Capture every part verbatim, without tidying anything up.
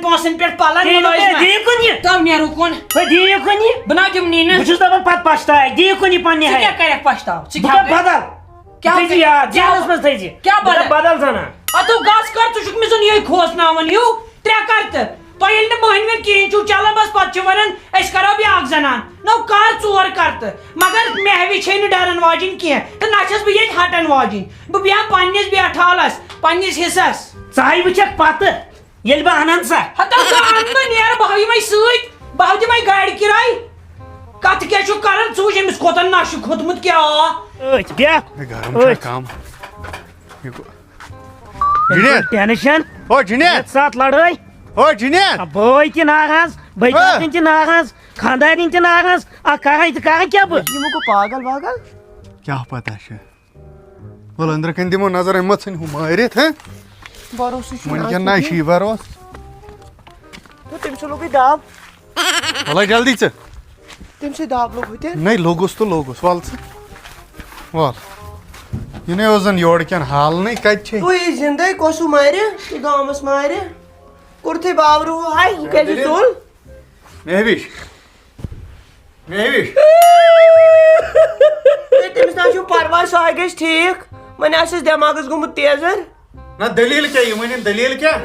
پونٛسن پٮ۪ٹھ پلن تیٚلہِ مُلٲزمہ۔ دِیِو کُن یہِ۔ تو نیرو کُن۔ ہے، دِیِو کُن یہِ۔ بہٕ نہ دِمہٕ نہٕ۔ بہٕ چھُس دَپان پتہٕ پچھتاوٕ۔ دِیِو کُن یہِ پننہِ ژٕ ہایہِ۔ کیٛاہ کَرَکھ پچھتاو؟ ژٕ بہٕ کیٛاہ کَرٕ کَرَکھ؟ بدل۔ کیٛاہ ژٕ کَرَکھ؟ یاد، یادس منٛز تھٲیزِ۔ کیٛاہ بہٕ دَپہٕ بدل؟ بدل زنان۔ اَدٕ گژھ کر، ژٕ چھُکھ مےٚ زَن یِہوٚے کھوژناوان ہیوٗ۔ ترٛےٚ کر تہٕ۔ تۄہہِ ییٚلہِ نہٕ مٔہنِوٮ۪ن کِہیٖنۍ چھُو چلان، بس پتہٕ چھِ وَنان، "أسۍ کَرو بیٛاکھ زنان۔" نو کر ژور کر تہٕ۔ مگر مےٚ ہیوی چھے نہٕ ڈرن واجِنۍ کینٛہہ۔ تہٕ نہ چھَس بہٕ ییٚتہِ ہٹن واجِنۍ۔ بہٕ بیٚہمہٕ پننِس بیٹھالس، پننِس حصس۔ ژٕ ہاے وٕچھکھ پتہٕ، ییٚلہِ بہٕ انن سا۔ ہتا ژٕ ان تہٕ نیر، بہٕ ہاوٕ یِمے سۭتۍ، بہٕ ہاوٕ تِمے گاڑِ کِراے۔ کتھ کیٛاہ چھُکھ کران؟ ژٕ وٕچھ أمِس کوتاہ نشہٕ کھوٚتمُت کیٛاہ آو۔ أتھۍ بیٚہہ۔ ہے، گرم چھا أتھۍ۔ کم؟ یہِ گوٚو۔ جنید۔ ٹینشن۔ او جنید۔ ساتھ لڑٲے۔ او جنید۔ بٲے تہِ ناراض، بٲے ہا۔ کاکن تہِ ناراض، خاندارٮ۪ن تہِ ناراض، اکھ کران تہِ کران کیٛاہ بہٕ؟ یِمو گوٚو پاگل واگل۔ کیٛاہ پتہ چھِ؟ وَلہٕ أنٛدرٕ کَنۍ دِمو نظر، أمۍ ما ژھٕنہِ ہُہ مٲرِتھ، ہہ؟ بھروسہٕ چھُنہٕ وٕنکٮ۪ن آز نہ کِہیٖنۍ۔ چھُ یہِ بھروسہٕ۔ تہٕ تٔمۍ سُہ لوٚگُے دَب۔ وَلہٕ جلدی ژٕ۔ تٔمۍ سُے دَب لوٚگ ہُتٮ۪ن۔ نَے لوٚگُس تہٕ لوٚگُس، وَل ژٕ۔ وَل۔ یہِ نَے اوس زَن یورٕ کٮ۪ن حالنٕے، کَتہِ چھے؟ تُہۍ یہِ زِندَے، کۄسُہ مارِ؟ تُہۍ گامَس مارِ؟ کوٚرتھٕے باورٕ ہُہ ہاے، ہُہ کیٛازِ ژوٚل؟ مےٚ وٕچھ۔ مےٚ وٕچھ۔ ہے، تٔمِس نہ حظ چھُ پرواے، سُہ حظ گژھِ ٹھیٖک۔ وۄنۍ آسٮ۪س دٮ۪ماغس گوٚمُت تیزر۔ نہ، دٔلیٖل کیٛاہ؟ یہِ ؤنِن، دٔلیٖل کیٛاہ؟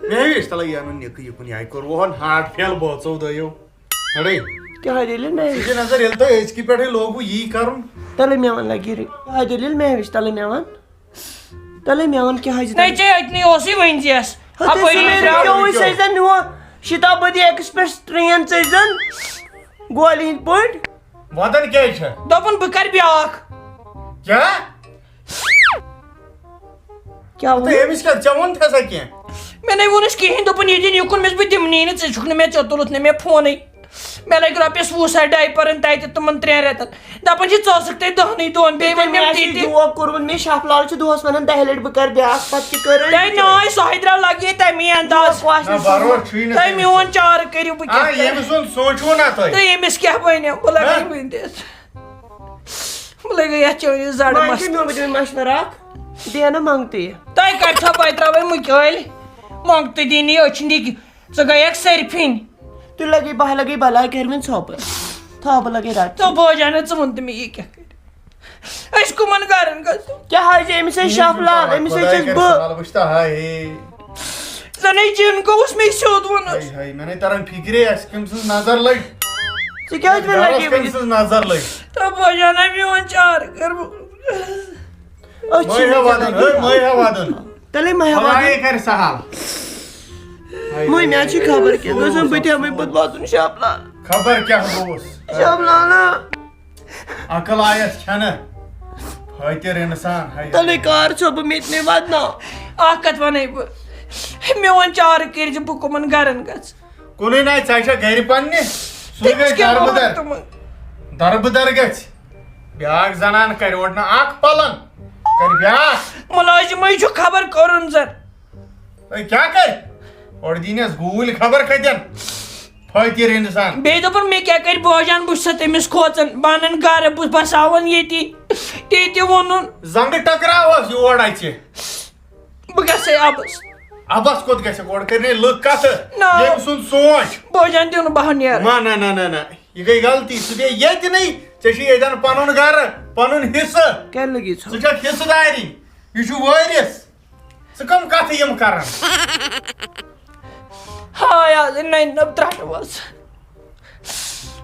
مےٚ وٕچھ، تَلہٕ یہِ اَنُن نِکہٕ یِکُن، یہِ ہاے کوٚر وُہَن ہاٹ فیل بٲژو دۄیو۔ ہَڑے۔ کیٛاہ دٔلیٖل مےٚ ژٕ وٕچھ؟ چھِ نظر، ییٚلہِ تۄہہِ أزکہِ پٮ۪ٹھٕے لوگوُ یی کَرُن۔ تَلہٕ مےٚ وَن لگہِ یہِ۔ کیٛاہ دٔلیٖل مےٚ وٕچھ؟ تَلہٕ مےٚ وَن۔ تَلے مےٚ وَن کیٛاہ حظ نَے تَلے؟ ژےٚ اَتہِ نٕے اوسُے وۄنۍ زیس۔ ہُتھُے اَپٲری سُہ مےٚ درٛاو۔ رُکیووُے سُہ زَن میون شتابدی ایکسپریس ٹرین ژٔج زَن گولہِ ہِنٛدۍ پٲٹھۍ۔ وَدَن کیٛازِ چھےٚ؟ دوٚپُن بہٕ کَرٕ بیٛاکھ۔ کیٛاہ؟ کیٛاہ ووٚن؟ تہٕ أمِس کیٛاہ؟ ژےٚ ووٚنتھا سا کینٛہہ؟ مےٚ نَے ووٚنُس کِہیٖنۍ، دوٚپُن یہِ دِن یُکُن، مےٚ دوٚپُس بہٕ دِمہٕ نٕے نہٕ، ژٕ چھُکھ نہٕ مےٚ، ژےٚ تُلُتھ نہٕ مےٚ فونٕے۔ مےٚ لٔگۍ رۄپیَس وُہ ساس ڈایپَرَن تَتہِ تِمَن ترٛٮ۪ن رٮ۪تَن۔ دَپان چھِ، "ژٕ ٲسٕکھ تَتہِ دَہنٕے دۄہَن، بیٚیہِ وۄنۍ مےٚ مےٚ آسہِ تی یہِ تہِ۔" جوک کوٚرمُت، مےٚ شاہ فِلحال چھِ دۄہَس وَنان دَہہِ لَٹہِ بہٕ کَرٕ بیٛاکھ، پَتہٕ تہِ کٔر أمۍ۔ تۄہہِ نہ آے سۄ ہَے درٛاو لَگہِ تَمی انداز۔ جوک وَسنَس تۄہہِ منٛز۔ میون چارٕ کٔرِو، بہٕ آ، کیٛاہ کَرٕ؟ ییٚمہِ سُنٛد سوٗنٛچوٕ نا تُہۍ۔ تہٕ أمِس کیٛاہ بَنہِ؟ بہٕ لَگَے آ۔ وٕنہِ تہِ۔ بہٕ لَگَے یَتھ چٲنِس زَڈٕ وۄنۍ مَستَس۔ چھِ میون بہٕ دِمہٕ مَشوَرٕ اَکھ، دِ نہٕ منٛگتٕے۔ تۄہہِ کَتہِ چھو پَتہٕ ترٛاوٕنۍ مُکیٲلۍ؟ منٛگتہٕ دِنی، أچھ نِگہِ۔ ژٕ گٔیَکھ سٔرفِنۍ۔ تُہۍ لَگے، بہٕ لَگے بَلاے کَرِ وۄنۍ ژھۄپہٕ۔ تھاو بہٕ لَگے رَٹہٕ۔ ژٕ بوجان نہٕ، ژٕ وَن تہٕ مےٚ یہِ کیٛاہ کَرِ؟ أسۍ کٕمَن گَرَن گژھو؟ کیٛاہ حظ چھِ أمِس حظ شاہ فِلحال؟ أمِس حظ چھَس بہٕ۔ وٕچھ تہٕ ہاے ہے۔ زَنَے جِن گوٚوُس مےٚ سیوٚد ووٚنُس۔ ہاے ہاے، مےٚ نَے تَران فِکرے اَسہِ کٔمۍ سٕنٛز نظر لٔج۔ ژٕ کیٛازِ وۄنۍ گَرَس لَگے کٔمۍ وٕنہِ؟ سٕنٛز نظر لٔج؟ تہٕ بوجان نہٕ میون چار کٔر بہٕ۔ أسۍ چھِ مٲے ہا وَدُن، ہے، مٲے ہا وَدُن۔ تیٚلے مہ ہٮ۪وان۔ خۄدایے کرِ سہل۔ ہاے مٔمۍ ہاے۔ چھِ خبر کیٛاہ گژھان، بہٕ تہِ ہٮ۪مَے پَتہٕ واتُن شاپلال۔ خبر کیٛاہ گوٚوُس؟ شاپلال۔ عقل آیَس چھَنہٕ۔ فٲطر اِنسان، ہاے۔ تیٚلے کار چھو بہٕ مےٚ تہِ نَے واتناو۔ اَکھ کَتھ وَنَے بہٕ، میون چارٕ کٔرۍزِ، بہٕ کَمَن گَرَن گژھٕ؟ کُنُے ناے، ژٕ چھَکھ گَرِ پنٛنہِ؟ سُہ تٔمِس گژھِ کیٛاہ ووٚن دَربٕدَر۔ تِمَن؟ دَربٕدَر گژھِ۔ بیٛاکھ زنان کرِ اورٕ نہٕ اکھ پلنگ، کرِ بیٛاکھ۔ مُلٲزِمٕے چھُ خبر کوٚرُن زن۔ ہے، کیٛاہ کرِ؟ اورٕ دِنس گوٗلۍ خبر کتٮ۪ن۔ فٲطر انسان۔ بیٚیہِ دوٚپُن، مےٚ کیٛاہ کرِ بوجان، بہٕ چھُسا تٔمِس کھوژان، بہٕ انن گرٕ، بہٕ بساون ییٚتی۔ تی تہِ ووٚنُن۔ زنٛگہٕ ٹکراوس یور اژِ۔ بہٕ گژھے ابس۔ ابس کوٚت گژھکھ؟ اورٕ کٔرۍ نے لُکھ کتھٕ۔ نہ۔ ییٚمۍ سُنٛد سونٛچ۔ بوجان دیُن بہٕ نیرٕ۔ نہ، نہ، نہ، نہ، نہ۔ یہِ گٔے غلطی۔ ژٕ بیٚہہ ییٚتہِ نٕے۔ ژےٚ چھُے ییٚتٮ۪ن پنُن گرٕ، پنُن حصہٕ۔ کیٛاہ لٔگی ژھۄپہٕ؟ ژٕ چھکھ حصہٕ دارٕنۍ۔ یہِ چھُ وٲرِث۔ ژٕ کٕم کتھٕ یِم کران؟ ہاے، از نَنہِ نہٕ ترٛٹھ وٲژ۔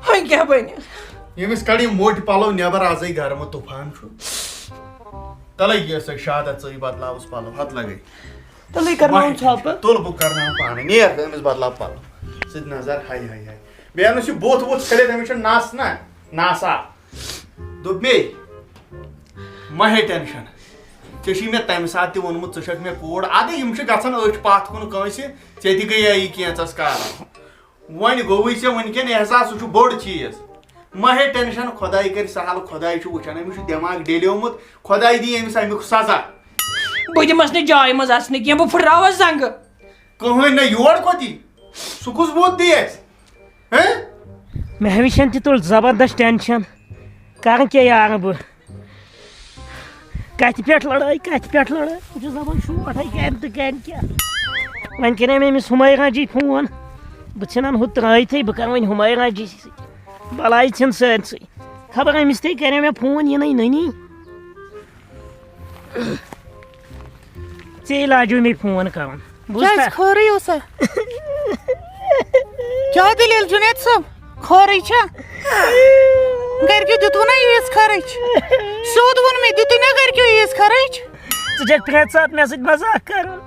وۄنۍ کیٛاہ بنہِ؟ ییٚمِس کڑ یِم موٚٹۍ پلو نٮ۪بر، ازے گرمہٕ طوفان چھُ۔ تلے یہِ سا شادت ژٕے بدلاوُس پلو، ہتہٕ لگے۔ تُلٕے کرناوُن ژھۄپہٕ۔ تُل بہٕ کرناوٕ پانے۔ نیر تہٕ أمِس بدلاو پلو۔ ژٕ دِ نظر، ہاے، ہاے، ہاے۔ بیٚیہِ اَنُس یہِ بُتھ وُتھ چھٔلِتھ، أمِس چھُ نس نہ، ناسا۔ دوٚپ مے، مہ ہے ٹینشن۔ ژےٚ چھُے مےٚ تَمہِ ساتہٕ تہِ ووٚنمُت، ژٕ چھَکھ مےٚ کوٗر۔ اَدٕ یِم چھِ گژھان أچھ پَتھ کُن کٲنٛسہِ، ژےٚ تہِ گٔیے یہِ کینٛژَس کالَس۔ وۄنۍ گوٚوُے ژےٚ وٕنکٮ۪ن احساس، سُہ چھُ بوٚڑ چیٖز۔ مہ ہے ٹینشن، خۄداے کَرِ سہل، خۄداے چھُ وٕچھان، أمِس چھُ دٮ۪ماغ ڈیلیومُت، خۄداے دِیہِ أمِس اَمیُک سزا۔ بہٕ دِمس نہٕ جایہِ منٛز اژنہٕ کینٛہہ، بہٕ پھٕٹراوس زنٛگہٕ۔ کٕہٕنۍ نہٕ، یور کوٚت یی؟ سُہ کُس بُتھ دی اَسہِ؟ ہہ؟ مےٚ ہمیشن تہِ تُل زبردست ٹینشن۔ کران کیٛاہ یارٕ بہٕ؟ کتھِ پٮ۪ٹھ لڑٲے، کتھِ پٮ۪ٹھ لڑٲے؟ بہٕ چھُس دپان شوٹھے کرِ تہٕ کرِ کیٛاہ؟ وۄنۍ کَرے مےٚ أمِس حُمایرا جی فون۔ بہٕ ژھٕنَن ہُہ ترٛٲیتھٕے، بہٕ کَرٕ وۄنۍ حُمایرا جی سۭتۍ۔ بَلاے ژھٕن سٲرسٕے۔ خبر أمِس تہِ کَرے مےٚ فون، یِنَے نٔنی۔ ژےٚ لاجو مےٚ فون کَرُن۔ بوٗزتھا؟ کیٛازِ، خٲرٕے اوسا؟ کیٛاہ دٔلیٖل، جُنید صٲب؟ خٲرٕے چھا؟ گَرِکیو دیُتوٕ نا عیٖذ خرٕچ؟ سیوٚد ووٚن مےٚ، دِتُے نا گَرِکیو عیٖذ خرٕچ؟ ژٕ چھَکھ پرٛٮ۪تھ ساتہٕ مےٚ سۭتۍ مذاق کَران۔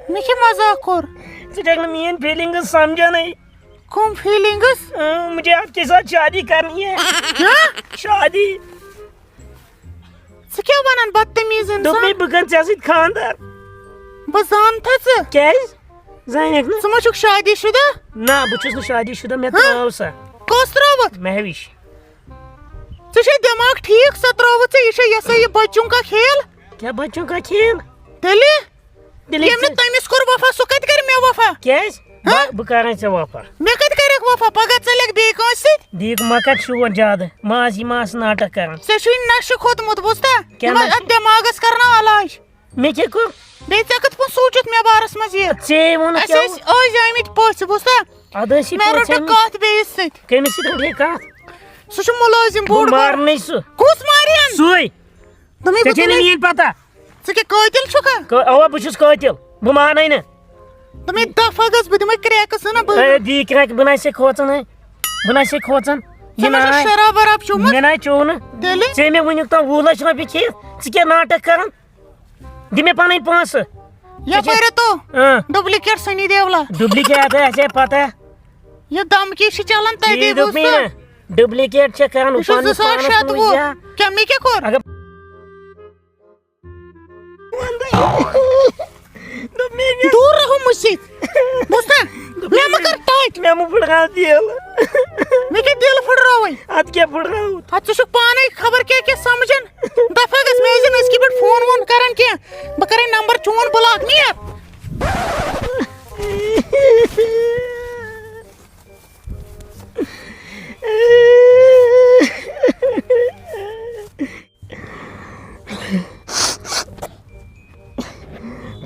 مےٚ کیٛاہ مذاق کوٚر؟ ژٕ چھَکھ نہٕ میٛٲنۍ feelings سَمجھانٕے۔ کٕم feelings؟ اۭں، مجھے آپ کے ساتھ شادی کرنی ہے۔ کیٛاہ؟ شادی۔ ژٕ کیٛاہ وَنان بدتمیٖز دوٚپ اِنسان؟ مےٚ بہٕ کرٕ ژےٚ سۭتۍ خانٛدر۔ بہٕ زانتھا ژٕ۔ کیٛازِ؟ زانکھ نہٕ۔ ژٕ ما چھُکھ شادی شُدہ؟ نہ، بہٕ چھُس نہٕ شادی شُدہ، مےٚ ہہ؟ ترٛاو سا۔ کۄس ترٛٲوٕتھ؟ مہوِش۔ ژےٚ چھے دٮ۪ماغ ٹھیٖک؟ سۄ ترٛٲوٕتھ ژےٚ، یہِ چھےٚ یہِ ہسا یہِ بچوں کا کھیل۔ کیٛاہ بچوں کا کھیل؟ تیٚلہِ؟ تیٚلہِ ییٚمۍ نہٕ ژےٚ تٔمِس کوٚر وفا، سُہ کتہِ کرِ مےٚ وفا؟ کیٛازِ؟ ہہ؟ بہٕ، بہٕ کرے ژےٚ وفا۔ مےٚ کتہِ کرکھ وفا؟ پگاہ ژٕ لگہِ بیٚیہِ کٲنٛسہِ سۭتۍ۔ دیٖک ما کر شور زیادٕ، ما آس یہِ ما آس ناٹک کران۔ ژےٚ چھُے نشہٕ کھوٚتمُت، بوٗزتھا؟ کیٛاہ یِمن نشہٕ؟ اتھ دٮ۪ماغس کرناو علاج۔ مےٚ کیٛاہ کوٚر؟ بیٚیہِ ژےٚ کِتھ پٲٹھۍ سوٗنٛچُتھ مےٚ بارس منٛز یہِ؟ ژےٚ ووٚنُتھ اَسہِ کیٛاہ ٲسۍ، ٲسۍ آمٕتۍ پٔژھۍ، بوٗزتھا؟ اَدٕ ٲسی مےٚ پٔژھۍ رٔٹ یہِ آمٕتۍ۔ کتھ بیٚیِس سۭتۍ۔ کٔمِس سۭتۍ رٔٹ یہِ کتھ؟ سُہ چھُ مُلٲزِم بہٕ بوٚڑ بار۔ مارنٕے سُہ۔ کُس مارِہَن؟ سُے۔ دوٚپمَے ژےٚ بہٕ چھے نہٕ تُلے۔ میٛٲنۍ پتہ۔ ژٕ کیٛاہ قٲتِل چھُکھا؟ کٲ-، اَوا، بہٕ چھُس قٲتِل۔ بہٕ مانَے نہٕ۔ دوٚپمَے دَفا گژھ، بہٕ دِمَے کرٛیکہٕ ژٕ نہ بہٕ۔ اے، دی کرٛیکہٕ، بہٕ نَے چھُسَے کھوژان، ہے۔ بہٕ نَے چھُسَے کھوژان۔ یہِ ژےٚ ما نہ چھُ آے۔ شراب وراب چوٚمُت؟ مےٚ نہ چوٚو نہٕ۔ تیٚلہِ؟ ژےٚ مےٚ وٕنیُک تام وُہ لَچھ رۄپیہِ کھیٚیِتھ، ژٕ کیٛاہ ناٹک کران؟ دِ مےٚ پَنٕنۍ پونٛسہٕ۔ یَپٲرۍ تو۔ اۭں۔ Duplicate سنی دیولا۔ Duplicate آسہِ ہے پَتہ۔ یہِ دھمکی چھِ چلان تَتی، یی دوٚپ مےٚ بوٗزتھا؟ نہ، duplicate چھےٚ کران، یہِ چھُ اوپن زٕ ساس شیٚتھ وُہ۔ پانَس کُن وٕچھ زِ۔ کیٛاہ مےٚ کیٛاہ کوٚر؟ اگر دوٚپ مےٚ، مےٚ دوٗر رہو مُجھ سے۔ بوٗزتھا؟ مےٚ مہ کر touch۔ مےٚ مہ پھٕٹراو دِل۔ مےٚ کیٛاہ دِل پھٕٹراوٕے؟ اَدٕ کیٛاہ پھٕٹراوُتھ؟ اَدٕ ژٕ چھُکھ پانَے خبر کیٛاہ کیٛاہ سَمجھان۔ دَفا گژھ، مےٚ ٲسۍ زِ نہٕ أزکہِ پٮ۪ٹھ فون وون کران کینٛہہ۔ بہٕ کرے نمبر چون block، نیر۔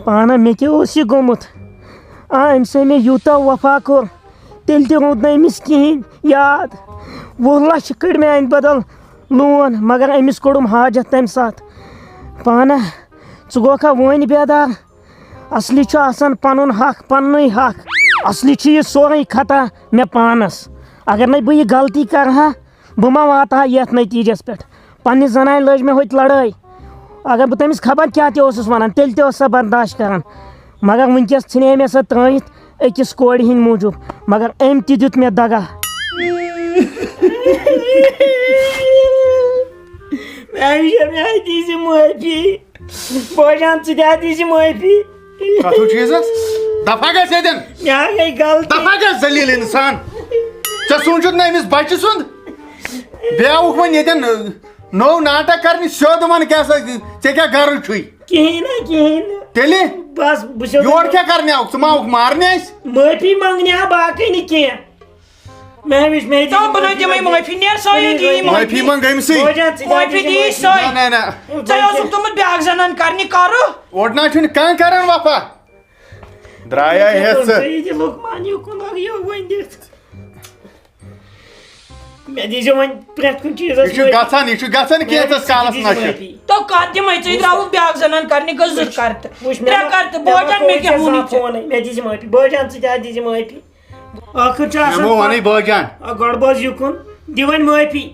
پانہ مےٚ کیٛاہ اوس یہِ گوٚمُت؟ آ، أمۍ سۭتۍ مےٚ یوٗتاہ وفا کوٚر، تیٚلہِ تہِ روٗد نہٕ أمِس کِہیٖنۍ یاد۔ وُہ لَچھ کٔڑۍ مےٚ اَمہِ بدل loan، مگر أمِس کوٚڑُم حاجت تَمہِ ساتہٕ۔ پانہ، ژٕ گوکھا وۄنۍ بیدار؟ اصلی چھُ آسان پنُن حق، پننُے حق۔ اصلی چھُ یہِ سورُے خطا مےٚ پانس۔ اگر نَے بہٕ یہِ غلطی کرٕ ہا، بہٕ ما واتہٕ ہا یتھ نتیٖجس پٮ۪ٹھ؟ پننہِ زنانہِ لٲج مےٚ ہوٚتہِ لڑٲے۔ اگر بہٕ تٔمِس خبر کیٛاہ تہِ اوسُس ونان، تیٚلہِ تہِ اوس سۄ برداشت کران۔ مگر وٕنکیٚس ژھٕنے مےٚ سۄ ترٲوِتھ أکِس کورِ ہِنٛدِ موٗجوٗب۔ مگر أمۍ تہِ دیُت مےٚ دگا۔ مےٚ ہمیشہ مےٚ دیٖزِ معٲفی۔ بٲے جان، ژٕ تہِ ہا دیٖزِ معٲفی۔ کتھ ہیوٗ چیٖزس؟ دفا گژھ ییٚتٮ۪ن۔ مےٚ ہا گٔے غلطی۔ دفا گژھ، ذلیل انسان۔ ژےٚ سوٗنٛچُتھ نہٕ أمِس بچہِ سُنٛد؟ بیٚیہِ آوُکھ وۄنۍ ییٚتٮ۪ن نوٚو ناٹک کرنہِ، سیوٚد وَن کیٛاہ سا، ژےٚ کیٛاہ غرض چھُے؟ کِہیٖنۍ نہ، کِہیٖنۍ نہٕ۔ تیٚلہِ؟ بس، بہٕ چھُس یور کیٛاہ کرنہِ آوُکھ؟ ژٕ ما آوُکھ مارنہِ اَسہِ؟ معٲفی منٛگنہِ ہا، باقٕے نہٕ کینٛہہ۔ مےٚ وٕچھ، مےٚ تام بہٕ نَے دِمَے معٲفی، نیر سا یہِ دِیہِ معٲفی۔ معٲفی منٛگ أمۍ سٕے۔ بٲے جان، ژٕ تہِ معٲفی دِیہِ سۄے۔ نہ، نہ، نہ۔ ژےٚ اوسُکھ تھوٚمُت بیٛاکھ زنان کرنہِ کرُ۔ اورٕ نہ چھُنہٕ کانٛہہ کران وفا۔ درٛایا ہٮ۪تھ ژٕ۔ ژٕ یہِ دِ لُقمان یہِ کُن اکھ یہِ وۄنۍ دِتھ۔ مےٚ دیٖزیو وۄنۍ پرٛٮ۪تھ کُنہِ چیٖزَس یہِ چھُ معٲفی۔ گژھان، یہِ چھُ گژھان مےٚ کینٛژَس دیٖزیو کالَس نَشہِ۔ معٲفی۔ تو کَتھ دِمَے ژٕ، یہِ درٛاوُکھ بیٛاکھ زنان کرنہِ، گٔژھ زٕژ کرتہٕ۔ وٕچھ، مےٚ ترٛےٚ ما-، کرتہٕ، مےٚ بوے ما جان، مےٚ ترٛوو کیٛاہ ژےٚ ووٚنُے زانٛہہ ژےٚ؟ فونٕے، مےٚ دیٖزِ معٲفی۔ بٲے جان، ژٕ تہِ ہا دیٖزِ معٲفی۔ ٲخٕر چھُ مےٚ آسان مو وَنٕے پَتہٕ۔ بٲے جان۔ آ، گۄڈٕ بوز یہِ کُن۔ دِ وۄنۍ معٲفی۔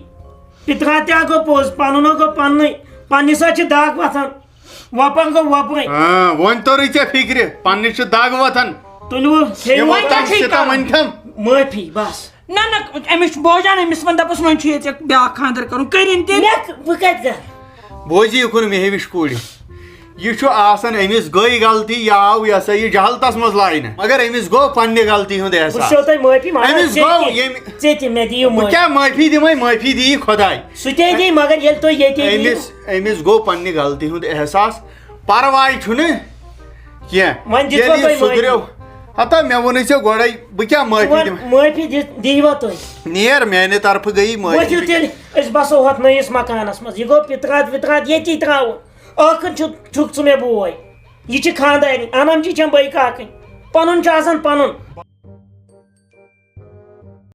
پِترا تہِ ہا گوٚو پوٚز، پَنُن ہا گوٚو پَننُے۔ پَننِس ہا چھِ دَگ وۄتھان۔ وۄپَن گوٚو وۄپرٕے۔ آ، وۄنۍ توٚرُے ژےٚ فِکرِ، پَننِس چھِ دَگ وۄتھان۔ تُلِو، کھیٚیِو۔ وۄنۍ کیٛاہ چھُے تِم کَرُن؟ ؤنۍ تھَم۔ معٲفی، بَس۔ نہ، نہ، أمِس چھُ بوجان، أمِس وَن دَپُس، وۄنۍ چھُ ییٚتہِ بیٛاکھ خانٛدر کَرُن، کٔرِن تیٚلہِ۔ مےٚ، بہٕ کَتہِ کَرٕ؟ بوزِ یہِ کُن مےٚ ہیٚمِس کورِ۔ یہِ چھُ آسان، أمِس گٔے غلطی، یہِ آو، یہِ ہسا یہِ جہالتس منٛز لاینہٕ، مگر أمِس گوٚو پننہِ غلطی ہُنٛد بہٕ احساس۔ چھُسو تۄہہِ معٲفی منٛگان، أمِس ژےٚ گوٚو تہِ، ییٚمہِ، ژےٚ تہِ، مےٚ دِیِو بہٕ معٲفی۔ کیٛاہ معٲفی دِمے؟ معٲفی دِیہِ خۄداے۔ سُہ تے دی، مگر ییٚلہِ تُہۍ ییٚتے دِیِو۔ أمِس، أمِس گوٚو پننہِ غلطی ہُنٛد احساس، پرواے چھُنہٕ کینٛہہ۔ وۄنۍ دِژوا ییٚلہِ یہِ تۄہہِ معٲفی؟ سُدھریو، ہتا مےٚ ووٚنُے ژےٚ گۄڈے، بہٕ کیٛاہ معٲفی ژٕ وَن، دِمہٕ؟ معٲفی دِتھ دیٖوا تُہۍ؟ نیر، میانہِ طرفہٕ گٔیی معٲفی۔ ؤتھِو تیٚلہِ، أسۍ بسو ہۄتھ نٔیِس مکانس منٛز۔ یہِ گوٚو پِترات وِترات ییٚتی ترٛاوُن۔ ٲخٕر چھُ، چھُکھ ژٕ مےٚ بوے۔ یہِ چھِ خانٛدارِنۍ، انان چھِ چھم بٲے کاکٕنۍ۔ پنُن چھُ آسان پنُن۔